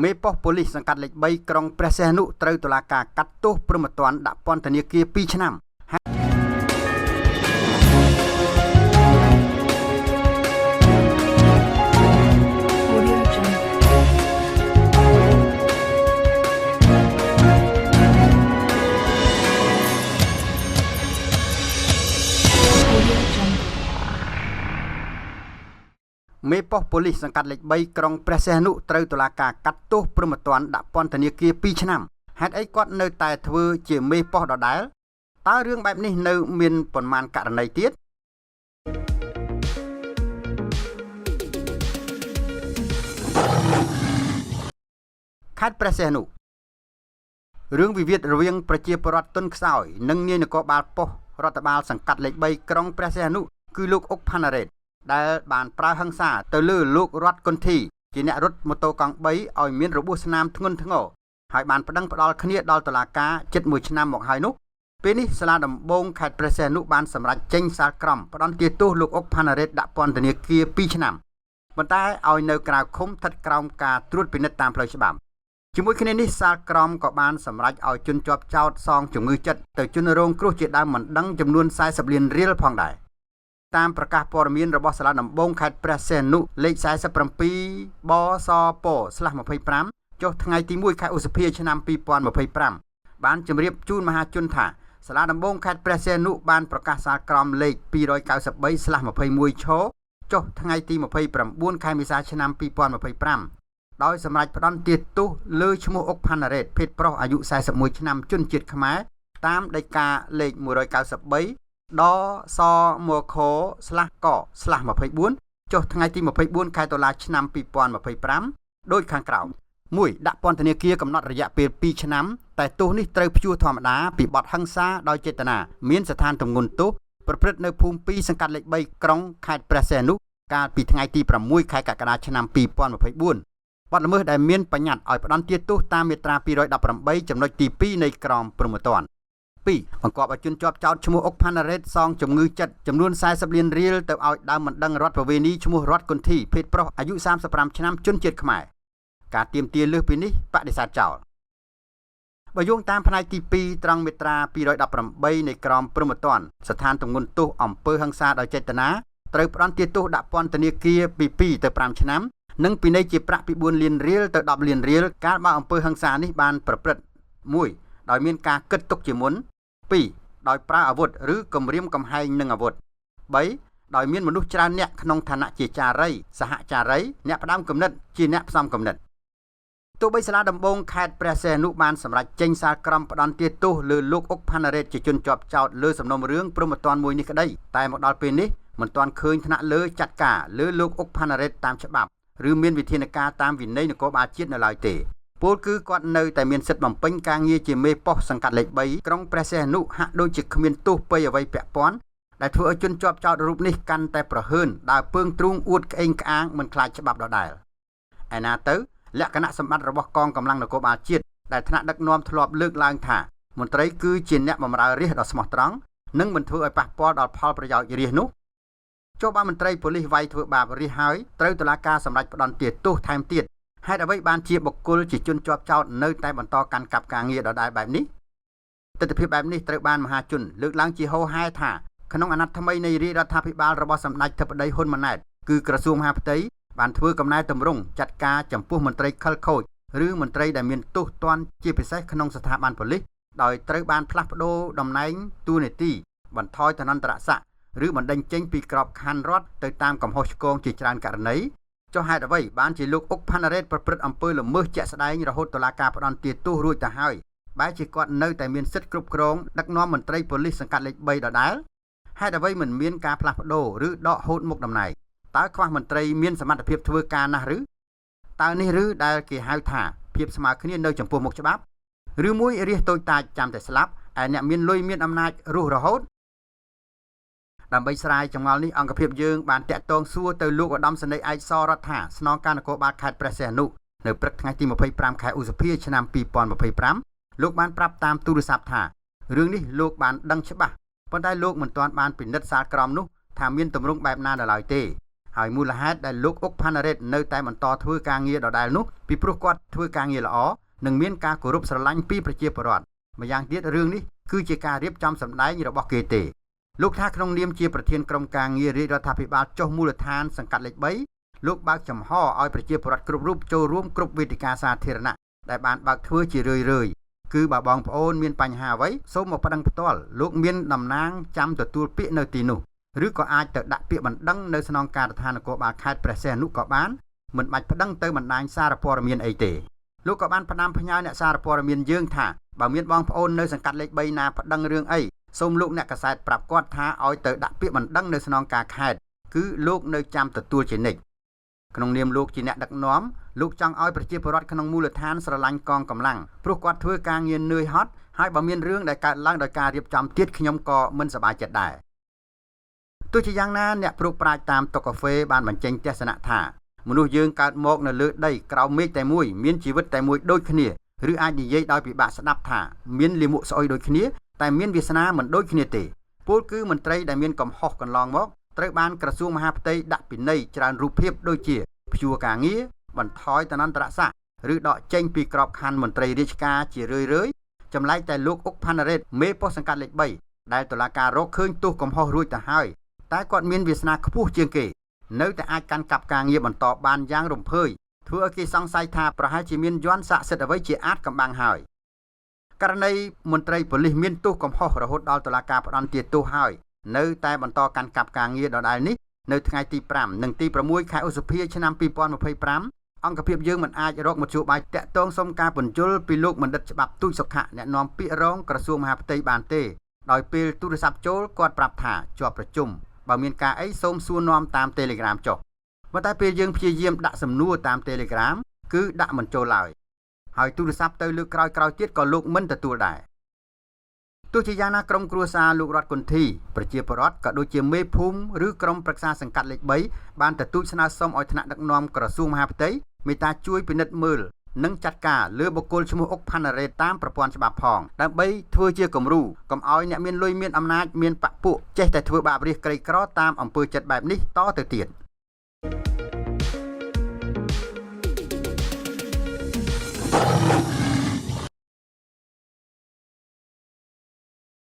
មេប៉ុស្តិ៍ប៉ូលីសសង្កាត់លេខ3ក្រុងព្រះសីហនុត្រូវតុលាការកាត់ទោសព្រហ្មទណ្ឌដាក់ពន្ធនាគារ2ឆ្នាំ Audio Jungle. Audio Jungle. មេប៉ុស្តិ៍ប៉ូលីសសង្កាត់លេខ3ក្រុងព្រះសីហនុត្រូវតុលាការកាត់ទោសព្រហ្មទណ្ឌដាក់ពន្ធនាគារ2ឆ្នាំហេតុអីគាត់នៅតែធ្វើជាមេប៉ុស្តិ៍ដដែលតើរឿងបែបនេះនៅមានប៉ុន្មានករណីទៀតខេត្តព្រះសីហនុរឿងវិវាទរវាងប្រជាពលរដ្ឋទុនខ្សោយនិងនាយនគរបាលប៉ុស្តិ៍រដ្ឋបាលសង្កាត់លេខ3ក្រុងព្រះសីហនុគឺលោកអុកផាណារ៉េត ដែលបានប្រើហិង្សាទៅលើលោករដ្ឋគុន្ធីជាអ្នករត់ម៉ូតូកង់3ឲ្យមានរបួសស្នាមធ្ងន់ធ្ងរហើយបានប្តឹងផ្តល់គ្នាដល់តុលាការជិត1ឆ្នាំមកហើយនោះពេលនេះសាលាដំបងខេត្តព្រះសីហនុបានសម្រេចចេញសាលក្រមផ្តន្ទាទោសលោកអុកផាណារ៉េតដាក់ពន្ធនាគារ2ឆ្នាំប៉ុន្តែឲ្យនៅក្រៅឃុំស្ថិតក្រោមការត្រួតពិនិត្យតាមផ្លូវច្បាប់ជាមួយគ្នានេះសាលក្រមក៏បានសម្រេចឲ្យជនជាប់ចោតសងជំងឺចិត្តទៅជនរងគ្រោះជាដើមមិនដឹងចំនួន40លានរៀលផងដែរ តាមប្រកាសព័ត៌មានរបស់សាលាដំបងខេត្តព្រះសីហនុលេខ47បសព/25ចុះថ្ងៃទី1ខែឧសភាឆ្នាំ2025បានជម្រាបជូនមហាជនថាសាលាដំបងខេត្តព្រះសីហនុបានប្រកាសសាលក្រមលេខ293/21ឆចុះថ្ងៃទី29ខែមេសាឆ្នាំ2025ដោយសម្រេចផ្តន្ទាទោសលើឈ្មោះអុកផាណារ៉េតភេទប្រុសអាយុ41ឆ្នាំជនជាតិខ្មែរតាមដីកាលេខ193 ដសមខស្លាស់កស្លាស់24ចុះថ្ងៃទី24ខែតុលាឆ្នាំ2025ដូចខាងក្រោម1ដាក់ពន្ធនាគារកំណត់រយៈពេល2ឆ្នាំតែទោសនេះត្រូវព្យួរធម្មតាពីបទហិង្សាដោយចេតនាមានស្ថានទម្ងន់ទោសប្រព្រឹត្តនៅភូមិ2សង្កាត់លេខ3ក្រុងខេត្តព្រះសីហនុកាលពីថ្ងៃទី6ខែកក្កដាឆ្នាំ2024បទល្មើសដែលមានបញ្ញត្តិឲ្យផ្ដន្ទាទោសតាមមាត្រា218ចំណុចទី2នៃក្រមព្រហ្មទណ្ឌ 2បង្គាប់ឲ្យជនជាប់ចោតឈ្មោះអុកផាណារ៉េតសងជំងឺចិត្តចំនួន40លានរៀលទៅឲ្យដើមបណ្ដឹងរដ្ឋប្រវេណីឈ្មោះរដ្ឋគុន្ធីភេទប្រុសអាយុ35ឆ្នាំជនជាតិខ្មែរការទៀមទាលើសពីនេះបដិសេធចោលបើយោងតាមផ្នែកទី2ត្រង់មាត្រា218នៃក្រមព្រហ្មទណ្ឌស្ថានទម្ងន់ទោសអំពើហិង្សាដោយចេតនាត្រូវផ្ដន្ទាទោសដាក់ពន្ធនាគារពី2ទៅ5ឆ្នាំនិងពិន័យជាប្រាក់ពី4លានរៀលទៅ10លានរៀលកាលបើអំពើហិង្សានេះបានប្រព្រឹត្ត1ដោយមានការគិតទុកជាមុន 2ដោយប្រើអាវុធឬគំរាមកំហែងនឹងអាវុធ3ដោយមានមនុស្សច្រើនអ្នកក្នុងឋានៈជាចារីសហចារីអ្នកផ្ដើមគំនិតជាអ្នកផ្សំគំនិតទោះបីសាលាដំបងខេត្តព្រះសីហនុបានសម្រេចចេញសាលក្រមផ្ដន្ទាទោសលើលោកអុកផាណារ៉េតជាជនជាប់ចោតលើសំណុំរឿងព្រហ្មទណ្ឌមួយនេះក្តីតែមកដល់ពេលនេះមិនទាន់ឃើញថ្នាក់លើចាត់ការលើលោកអុកផាណារ៉េតតាមច្បាប់ឬមានវិធានការតាមវិន័យនគរបាលជាតិនៅឡើយទេ ពលគឺគាត់នៅតែមានសិទ្ធិបំពេញការងារជាមេប៉ុស្តិ៍សង្កាត់លេខ3ក្រុងព្រះសីហនុហាក់ដូចជាគ្មានទោសពៃអ្វីពាក់ព័ន្ធដែលធ្វើឲ្យជនជាប់ចោតរូបនេះកាន់តែប្រហើនដើរពើងទ្រូងអួតក្អេងក្អាងមិនខ្លាចច្បាប់ដដែលឯណាទៅលក្ខណៈសម្បត្តិរបស់កងកម្លាំងនគរបាលជាតិដែលថ្នាក់ដឹកនាំធ្លាប់លើកឡើងថាមន្ត្រីគឺជាអ្នកបម្រើរាស្ត្រដ៏ស្មោះត្រង់និងមិនធ្វើឲ្យប៉ះពាល់ដល់ផលប្រយោជន៍រាស្ត្រនោះចុះបើមន្ត្រីប៉ូលីសវាយធ្វើបាបរាស្ត្រហើយត្រូវតុលាការសម្រេចផ្តន្ទាទោសថែមទៀត ហេតុអ្វីបានជាបុគ្គលជាជនជាប់ចោតនៅតែបន្តកាន់កាប់ការងារដដែលបែបនេះទិដ្ឋភាពបែបនេះត្រូវបានមហាជនលើកឡើងជាហូរហែថាក្នុងអាណត្តិថ្មីនៃរាជរដ្ឋាភិបាលរបស់សម្ដេចធិបតីហ៊ុនម៉ាណែតគឺក្រសួងមហាផ្ទៃបានធ្វើកំណែទម្រង់ចាត់ការចំពោះមន្ត្រីខិលខូចឬមន្ត្រីដែលមានទោសទណ្ឌជាពិសេសក្នុងស្ថាប័នប៉ូលីសដោយត្រូវបានផ្លាស់ប្ដូរតំណែងតួនាទីបន្ថយឋានន្តរស័ក្តិឬបណ្តេញចេញពីក្របខ័ណ្ឌរដ្ឋទៅតាមកំហុសឆ្គងជាច្រើនករណី ចុះហេតុអ្វីបានជាលោកអុកផាណារ៉េតប្រព្រឹត្តអំពើល្មើសជាក់ស្ដែងរហូតតុលាការផ្តន្ទាទោសរួចទៅហើយបែរជាគាត់នៅតែមានសិទ្ធិគ្រប់គ្រងដឹកនាំមន្ត្រីប៉ូលីសសង្កាត់លេខ3ដដែលហេតុអ្វីមិនមានការផ្លាស់ប្ដូរឬដកហូតមុខតំណែងតើខ្វះមន្ត្រីមានសមត្ថភាពធ្វើការណាស់ឬតើនេះឬដែលគេហៅថាភាពស្មើគ្នានៅចំពោះមុខច្បាប់ឬមួយរាសតូចតាចចាំតែស្លាប់ឯអ្នកមានលុយមានអំណាចរស់រហូត ដើម្បីស្រាយចម្ងល់នេះអង្គភាពយើងបានតាក់ទងសួរទៅលោកឧត្តមសេនីយ៍ឯកសរដ្ឋាស្នងការនគរបាលខេត្តព្រះសីហនុនៅព្រឹកថ្ងៃទី25ខែឧសភាឆ្នាំ2025លោកបានប្រាប់តាមទូរស័ព្ទថារឿងនេះលោកបានដឹងច្បាស់ប៉ុន្តែលោកមិនទាន់បានពិនិត្យសាលក្រមនោះថាមានទម្រង់បែបណានៅឡើយទេ ហើយមូលហេតុដែលលោកអុកផាណារ៉េតនៅតែបន្តធ្វើការងារដដែលនោះពីព្រោះគាត់ធ្វើការងារល្អនិងមានការគោរពស្រឡាញ់ពីប្រជាពលរដ្ឋម្យ៉ាងទៀតរឿងនេះគឺជាការរៀបចំសម្ដែងរបស់គេទេលោកថាក្នុងនាមជាប្រធានក្រុមការងាររាជរដ្ឋាភិបាលចុះមូលដ្ឋានសង្កាត់លេខ3លោកបើកចំហឲ្យប្រជាពលរដ្ឋគ្រប់រូបចូលរួមគ្រប់វេទិកាសាធារណៈដែលបានបើកធ្វើជារឿយៗគឺបើបងប្អូនមានបញ្ហាអ្វីសូមមកប្តឹងផ្ទាល់លោកមានតំណាងចាំទទួលពាក្យនៅទីនោះឬក៏អាចទៅដាក់ពាក្យបណ្ដឹងនៅស្នងការដ្ឋាននគរបាលខេត្តព្រះសីហនុក៏បានមិនបាច់ប្តឹងទៅបណ្ដាញសារព័ត៌មានអីទេលោកក៏បានផ្ដាំផ្ញើអ្នកសារព័ត៌មានយើងថាបើមានបងប្អូននៅសង្កាត់លេខ3ណាប្តឹងរឿងអីសូមលោកអ្នកកាសែតប្រាប់គាត់ថាឲ្យទៅដាក់ពាក្យបណ្ដឹងនៅស្នងការខេត្តគឺលោកនៅចាំទទួលជានិច្ចក្នុងនាមលោកជាអ្នកដឹកនាំលោកចង់ឲ្យប្រជាពលរដ្ឋក្នុងមូលដ្ឋានស្រឡាញ់កងកម្លាំងព្រោះគាត់ធ្វើការងារនឿយហត់ហើយបើមានរឿងដែលកើតឡើងដោយការរៀបចំទៀតខ្ញុំក៏មិនសប្បាយចិត្តដែរទោះជាយ៉ាងណាអ្នកប្រុកប្រាជ្ញតាមតុកាហ្វេបានបញ្ចេញទស្សនៈថាមនុស្សយើងកើតមកនៅលើដីក្រោមមេឃតែមួយមានជីវិតតែមួយដូចគ្នាឬអាចនិយាយដោយពិបាកស្ដាប់ថាមានលាមកស្អុយដូចគ្នាតែមានវាសនាមិនដូចគ្នាទេពលគឺមន្ត្រីដែលមានកំហុសកន្លងមកត្រូវបានក្រសួងមហាផ្ទៃដាក់ពិន័យច្រើនរូបភាពដូចជាព្យួរការងារបន្ថយឋានន្តរស័ក្តិឬដកចេញពីក្របខ័ណ្ឌមន្ត្រីរាជការជារឿយៗចម្លែកតែលោកអុកផាណារ៉េតមេប៉ុស្តិ៍សង្កាត់លេខ3ដែលតុលាការរកឃើញទោសកំហុសរួចទៅហើយតែគាត់មានវាសនាខ្ពស់ជាងគេនៅតែអាចកាន់កាប់ការងារបន្តបានយ៉ាងរំភើយធ្វើឲ្យគេសង្ស័យថាប្រហែលជាមានយន្តស័ក្តិសិទ្ធិអ្វីជាអាចកំបាំងហើយករណីមន្ត្រីប៉ូលីសមានទោសកំហុសរហូតដល់តុលាការផ្តន្ទាទោសហើយនៅតែបន្តកាន់កាប់ការងារដដែលនេះនៅថ្ងៃទី5និងទី6ខែឧសភាឆ្នាំ2025អង្គភាពយើងមិនអាចរកមធ្យោបាយតាក់ទងសុំការពន្យល់ពីលោកបណ្ឌិតច្បាប់ទូចសុខៈអ្នកនាំពាក្យរងក្រសួងមហាផ្ទៃបានទេដោយពេលទូរស័ព្ទចូលគាត់ប្រាប់ថាជាប់ប្រជុំបើមានការអីសូមសួរនាំតាម Telegram ចុះប៉ុន្តែពេលយើងព្យាយាមដាក់សំណួរតាម Telegram គឺដាក់មិនចូលឡើយហើយទូរស័ព្ទទៅលើកក្រោយៗទៀតក៏លោកមិនទទួលដែរទោះជាយ៉ាងណាក្រុមគ្រួសារលោករតគុន្ធីប្រជាពលរដ្ឋក៏ដូចជាមេភូមិឬក្រុមប្រឹក្សាសង្កាត់លេខ3បានទទូចស្នើសុំឲ្យថ្នាក់ដឹកនាំក្រសួងមហាផ្ទៃមេត្តាជួយពិនិត្យមើលនិងចាត់ការលើបុគ្គលឈ្មោះអុកផាណារ៉េតាមប្រព័ន្ធច្បាប់ផងដើម្បីធ្វើជាគំរូកុំឲ្យអ្នកមានលុយមានអំណាចមានបពពួកចេះតែធ្វើបាបរាជក្រីក្រតាមអំពើចិត្តបែបនេះតទៅទៀត។